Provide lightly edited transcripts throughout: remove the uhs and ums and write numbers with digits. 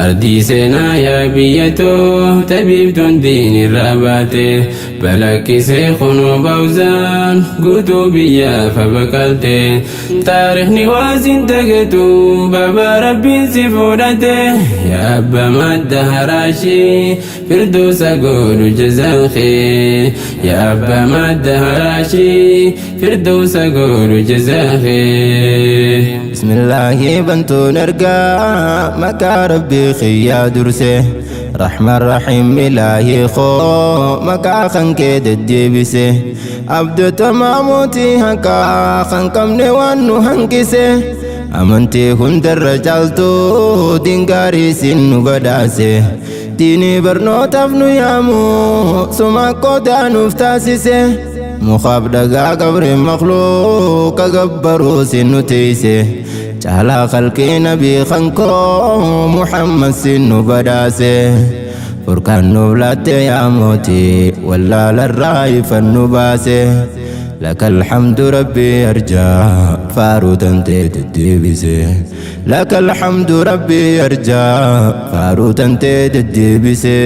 Ardii seenaa yaa biyyatoo tabiibtuun diinirraa baate balaqqisee kunuu bawzaan guutuu biyyaaf baqalte taarikhni waasin dagatu baaba rabbiin si fuudhate yaa abba madda haraashii firdoosa godhu jazaan kee yaa abba madda haraashii firdoosa godhu jazaan kee. Bismillaahi bantuun ergaa maqaa rabbii kiyyaa durse Rahmaan Rahiim ilaahii koo maqaa kan kee deddeebise abdatamaa mootii haqaa kan qabne waan nu hanqise amantii hundarra caaltu diin gaarii siin nu badhaase diinii barnootaaf nu yaamu suma qoodaa nuuf taasise mukaaf dhagaa qabri makluuqa gabbaruu siin nu teeyse caalaa khalqii nabii kan koo Muhammad siin nu badhaase furkaan nuuf laatte yaa mootii wallaalarraa ifan nu baase لك الحمد ربي أرجع فارو تنتي تدبسي لك الحمد ربي أرجع فارو تنتي تدبسي.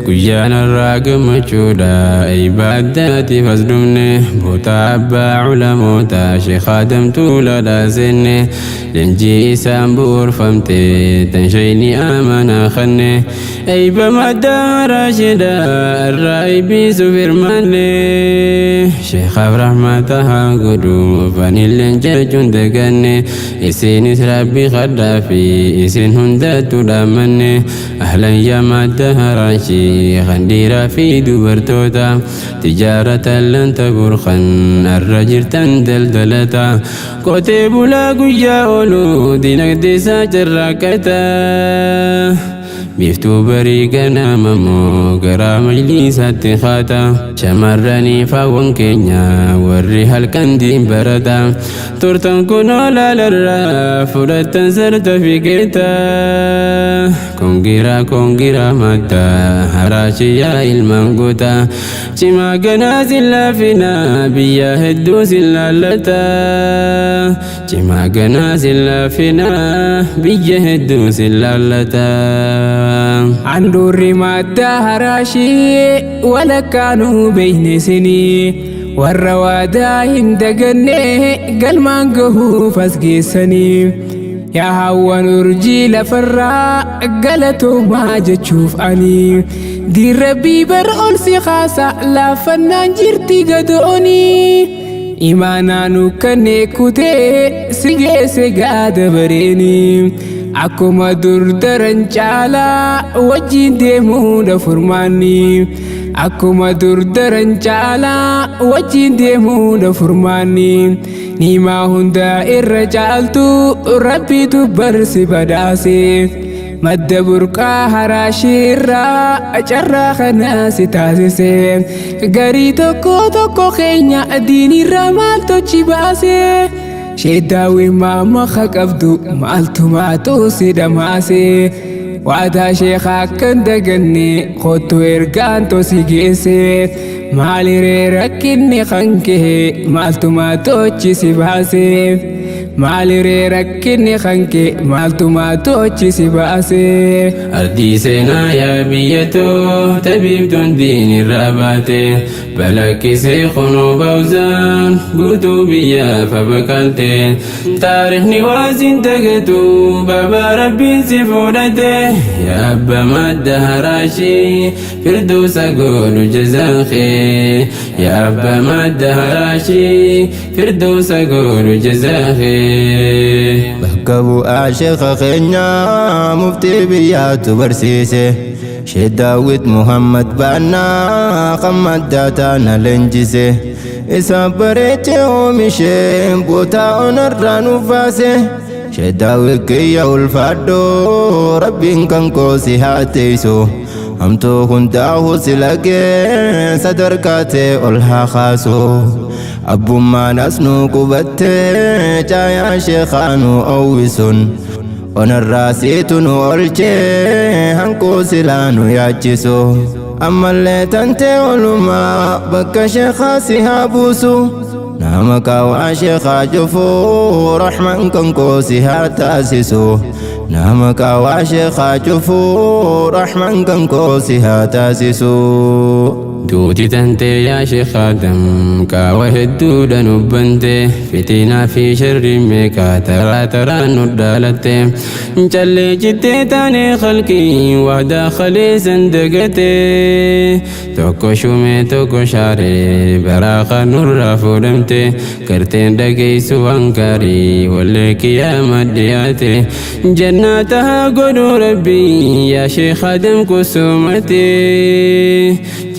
Guyyaan irraa gammachuudha ibaadaatiif as dhumne boota abbaa culamoota sheekh Aadamtuu ladhaa seenne leenjii isaan bu'uurfamte tan shayni amanaa kanne eeyba madda raashida irraa eebbiisuuf hirmaanne sheekhaaf rahmata haa godhu fanilleen jechuun daganne isinis rabbi kadhaa fi isin hundattu dhaammanne ahlan yaa madda haraashii kan dhiiraa fi dubartoota tijaarata lan taburkan arra jirtan daldalata qotee bulaa guyyaa oolu dinagdee isaa carraaqata biiftuu barii ganamamoo gara majlisaatti haata shamarranii faawwan keenya warri halkan diin barata turtan kunoo laalarraa fudhattan sartifikeeta congra congra madda haraashiyaa ilmaan goota cimaa ganaa sin laafina biyya hedduu sin laallata cimaa ganaa sin laafina biyya hedduu sin laallata. Handhuurri madda haraashii walakkaanuu beeyne isinii warra waadaa hin daganne galmaan gahuuf as geessanii yaa hawwan urjii lafarraa galatoomaa jechuuf ani diin rabbii bar ol si kaasa laaffannaan jirti gadoonii imaanaa kannee kutee si geesse gaada bareenii akkuma dur daran caalaa wajjin deemuudha furmaanni akkuma dur daran caalaa wajjin deemuudha furmaanni niimaa hundaa irra caaltu rabbiitu barsi badhaase madda burqaa haraashiirraa carraa kanaa si taasise garii tokko tokko keenya diinirraa maaltu baase sheeddaawwi maama qabdu maaltu maatu si dhamaase waadaa sheekaa akkan daganne kottu ergaan tosi geesse maaliree rakkinni kan kee maaltu maatochi si baase maaliree rakkinni kan kee maaltu maatochi si baase. Ardii seenaa yaa biyyatoo tabiibtuun diinirraa baate balaqqisee kunuu bawzaan guutuu biyyaaf baqalte taarikhni waasin dagatu baaba rabbiin si fuudhate yaa abba madda haraashii firdoosa godhu jazaan kee yaa abba madda haraashii firdoosa godhu jazaan kee. Bakka bu'aa sheekha keenyaa muftii biyyaatu barsiise Sheekh Daawit Muhammad Baannaa kan maddaa taana leenjise isa bareechee oomishee bootaa onarraa nuuf baase Sheekh Daawit kiyya ulfaadhoo rabbiin kan koo si haa teessu hamtuu hundaahu si lagee sadarkaa ta'e ol haa kaasu abbummaan as nuu qubattee caayaa sheekhaa nu oowwisuun onarraa siitu nu olchee hanquu silaa nu yaachisu ammallee tantee olumaa bakka sheekhaa si haa buusu nama kaawaa sheekhaa jufuu rahman kan koo si haa taasisu. Nama qaawwaa sheekaa cufuu rahman kan koo si haa taasisu. Duuti tantee yaa Sheekh Aadam qaawa hedduudhaan hubbante, fitinaa fi sharri meeqaa taraa taraan nu dhaalatte. Callee cittee taanee khalqii waadaa khaleessan dagate, tokko shumee tokko shaaree baraa kan nurraa fuudhamte. Garteen dhageessu waan gaarii wallee kiyyaama dhiyaate, jannaata haa godhu Rabbii yaa Sheekh Aadam kusumate.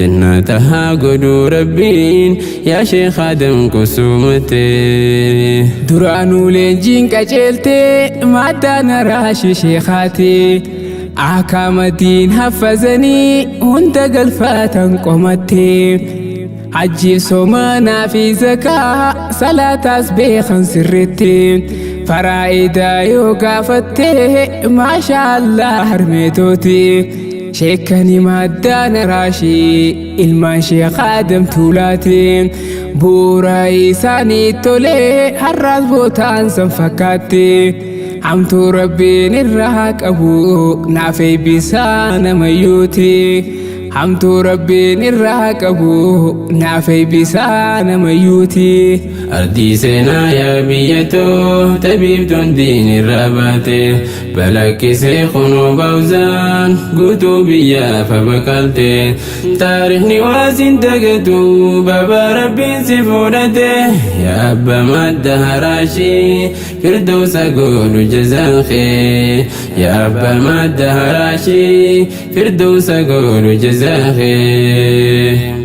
Jannaata haa godhu Rabbiin yaa Sheekh Aadam kusumate. Duraanuu leenjiin qaceeltee maaddaan araashi sheekaati. Akaamatiin haffazanii hunda galfatan qomatte. Hajjiif soomanaa fi zakaa salaataas beekan sirritti. Faraa'idaa yoo gaafatte maasha Allah harmeetooti. Sheekani maaddaan araashii ilmaan Sheekh Aadam Tuulaati. Bu'uura isaanii tolee har'aas bootaan san fakkaatti. Hamtuu Rabbiin irraa qabu naaf eebbisaa namayyuuti. Hamtuu Rabbiin irraa qabu naaf eebbisaa namayyuuti. Ardii seenaa yaa biyyatoo tabiibtuun diin irraa baate, balaqqisee kunuu baawzaan guutuu biyyaa fabaqalte. Taarikhni waa sin dagatu baba Rabbiin si fuudhate, yaa abba madda haraashii firdoosa godhu jazaan kee, yaa abba madda haraashii firdoosa godhu jazaan kee.